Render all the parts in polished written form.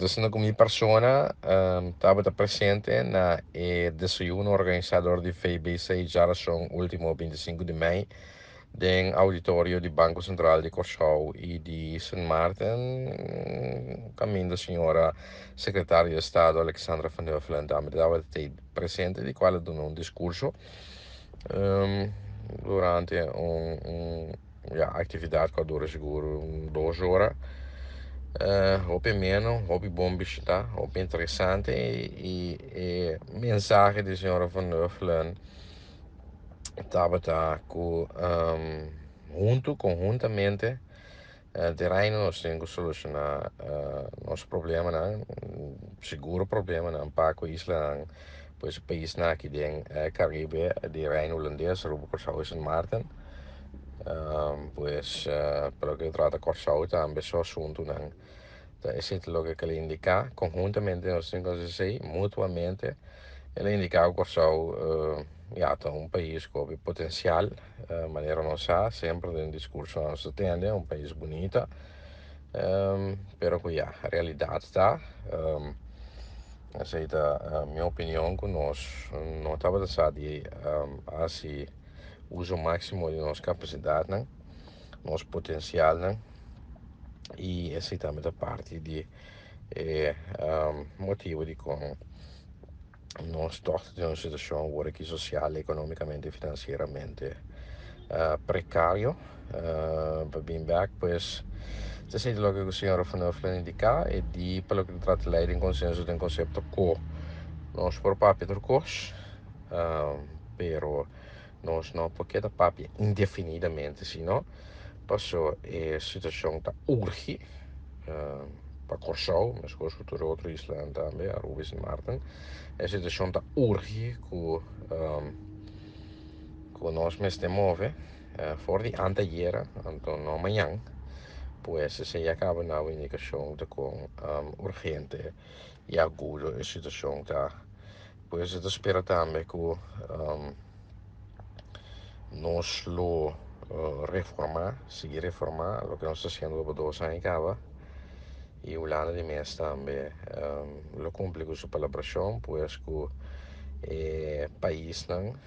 Ta ku mi persona tabata presente na e desayuno organisá dor di VBC djarason último 25 di mei den auditorio di Banko Sentral di Kòrsou i di Sint Maarten, kaminda señora sekretario di Estado Alexandra van Huffelen tambe tabata presente, di kual a duna un diskurso durante un, ja, aktividat ku a dura sigur 2 ora. Hopi ameno, hopi bon bishitá, hopi interesante i mensahe di señora van Huffelen tabata ku huntu, konhuntamente, den Reino nos tin ku solushoná nos problemanan, sigur problemanan pa ku islanan, pues paisnan aki den Karibe di Reino Hulandes, Aruba, Kòrsou i Sint Maarten. Pues pa loke ta trata Kòrsou tambe su asuntunan. Ta esei ta loke el a indiká. Konhuntamente nos tin ku hasi mutuamente. El a indiká ku Kòrsou ja, ta un pais ku potensial, manera nos sa, semper den diskurso nos ta tende, un pais bunita, pero ku ja, realidat ta, esei ta mi opinion, ku nos no tabata sa di hasi uso máksimo di nos kapasidatnan, nos potensialnan, i esei tambe ta parti di e motibu di kon nos tòg den un situashon awor aki sosial, ekonómikamente i finansieramente prekario. Pa bin bèk, pues, esei ta loke señora van Huffelen a indiká e di pa loke ta trata lei den konsenso den konsepto ku nos por papia tur kos, pero nos no por keda papia indefinidamente, sino paso e situashon ta urgi pa Kòrsou, meskos ku tur otro islanan tambe, Aruba i Sint Maarten. E situashon ta urgi ku nos mester move for di antayera, anto no mañan. Pues esei a kaba na indikashon ta kon urgente i agudo e situashon ta. Pues ta spera tambe ku nos lo reformá, sigui reformá loke nos ta hasiendo pa 2 aña kaba. I Hulanda di mes tambe lo kumpli ku su palabrashon, pues ku e paisnan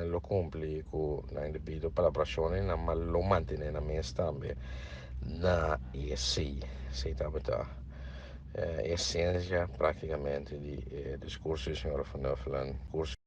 lo kumpli ku nan debido palabrashonnan, nan lo mantené nan mes tambe na esei. Esei tabata esensia práktikamente di e diskurso di señora van Huffelen.